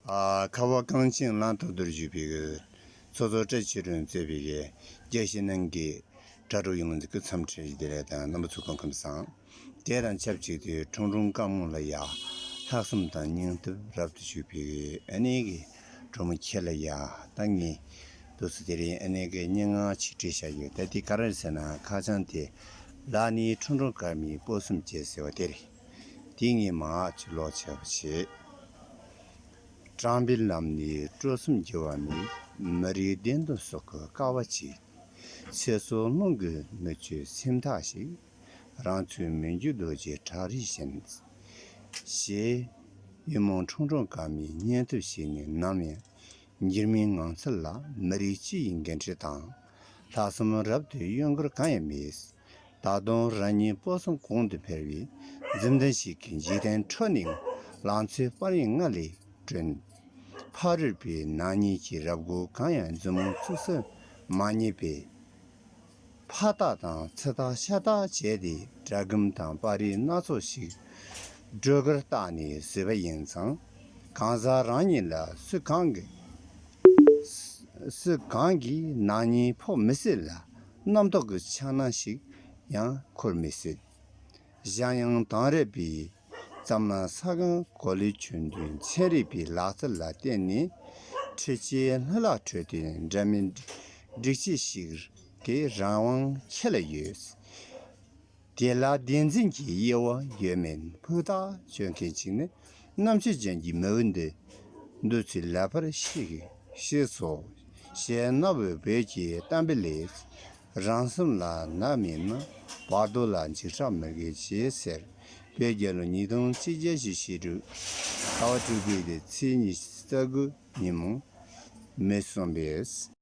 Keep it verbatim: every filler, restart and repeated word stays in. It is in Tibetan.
ཨ། ཁ་བ་གངས་ཅན་ལམ་དུ་བསྡུར་བཞུགས་པའི་གི་ཚོགས་གཙོ་བཀྲ་ཤིས་སྒྲོན་གཙོས་པའི་གི་རྒྱལ་སྤྱི་ནང་གི་དྲ་གྲོགས་ཡོངས་ཀྱི་འཚམས་འདྲི་བདེ་ལེགས་དང་རྣམ་པ་ཚོ་སྐུ་ཁམས་བཟང་། དེ་དང་ཆབས་ཅིག་ཏུ་ཁྲུང་ཁྲུང་དཀར་མོ་ལ་ཡ་ལྷག་བསམ་དང་སྙིང་སྟོབས་རབ་ཏུ་ཕྱུག་པའི་ཨ་ནེ་གི་གྲོགས་མོ་ཁྱེད་ལ་ཡ་ད་ངས་དུས་སུ་དེ་རིང་ཨ་ནེ་གི་སྙན་ངག་ཅིག་བྲིས་བཞག་ཡོད། ད་དེ་ག་རེ་རེད་ཟེར་ན་ཁ་བྱང་དེ་ལ་ནི་ཁྲུང་ཁྲུང་དཀར་མོའི་སྤོ་གསུམ་བཅས་ཟེར་བ་དེ་རེད། དེ་ངས་མར་ཅིག་ཀློག་ཆོག་པ་བྱེད། དྲང་པའི་ལམ་ནས་སྤྲོ་གསུམ་རྒྱུ་བ་མེད། མི་རིགས་བདེན་དོན་སྲོག་གི་ཀ་བ་གཅིག། ཚེ་སྲོག་རླུང་གིས་མི་ཆོད་སེམས་ཐག་ཞིག། རང་ཚོའི་མི་འགྱུར་རྡོ་རྗེ་བྲག་རི་བཞིན། ཞེས་ཡིད་སྨོན་ཁྲུང་ཁྲུང་དཀར་མོའི་སྙན་ཐོས་ཞིག་ནས་ནམ་ཡང་འགྱུར་མེད་ངང་ཚུལ་ལ་མི་རིགས་སྤྱི་ཡི་འགན་འཁྲི་དང་། ལྷག་བསམ་རབ་ཏུ་གཡོ་འགུལ་གང་ཡང་མེད། ད་དུང་རང་ཉིད་སྤོ་གསུམ་གོང་དུ་འཕེལ་བའི་འཛུམ་ལྡན་ཞིག་གི་འཇིག་རྟེན་ཁྲོད་ནས་ལང་ཚོའི་སྤར་ཡིག་ལྔ་ལས་བསྐྲུན། ཕ་རོལ་པོའི་ནག་ཉེས་ཀྱི་རབ་མགོ་གང་ཡང་མཛུབ་མོ་བཙུགས་སུ་མ་རྙེད་པས། ཕ་རྟགས་དང་ཚེ་རྟགས་ཤ་རྟགས་བྱས་ཏེ་དགྲ་སྒོམ་དང་པར་རིས་སྣ་ཚོགས་ཤིག་སྒྲོ་སྐུར་བཏགས་ནས་བཟོས་པ་ཡིན་ཙང་། གང་ཟག་རང་ཉིད་ལ་སུ་གང་གི་སུ་གང་གིས་ནག་ཉེས་ཕོག་མི་སྲིད་ལ། རྣམ་རྟོག་གི་འཆར་སྣང་ཞིག་ཡང་འཁོར་མི་སྲིད། གཞན་ཡང་དེང་རབས་པའི་འཛམ་གླིང་ས་སྒང་གོ་ལའི་ཁྱོན་བསྡུས་ཚན་རིག་པའི་ལག་རྩལ་ལ་བརྟེན་ནས་འཕྲུལ་ཆས་ལྷུ་ལག་འཕྲོད་བསྟེན་འདྲ་མིན་སྒྲིག་ཆས་ཤིག་གི་རང་དབང་ཁྱེད་ལ་ཡོད། དེ་ལ་བདེན་འཛིན་གྱི་དབྱེ་བ་ཡོད་མེད་ཕུ་ཐག་གཅོད་མཁན་ཅིག་ནི་རྣམ་དཔྱོད་ཅན་གྱི་མི་བུ་འདི་འདུ་ཚུལ་ལེགས་པར་ཤེས་ཤེས་སོ། ཞེས་རྣ་བའི་བོད་ཀྱི་གཏམ་དཔེ་ལས། རང་སེམས་ལ་ནག་མེད་ན། བར་དོ་ལ་འཇིགས་སྐྲག་མི་དགོས་ཞེས་ཟེར། བོད་རྒྱལ་ལོ་ཉིས་སྟོང་གཅིག་བརྒྱ་བཞི་བཅུ་ཞེ་དྲུག་ཟླ་བ་དྲུག་པའི་ཚེས་ཉི་ཤུ་རྩ་དགུ་ཉིན་མོ། མི་གསུམ་པས།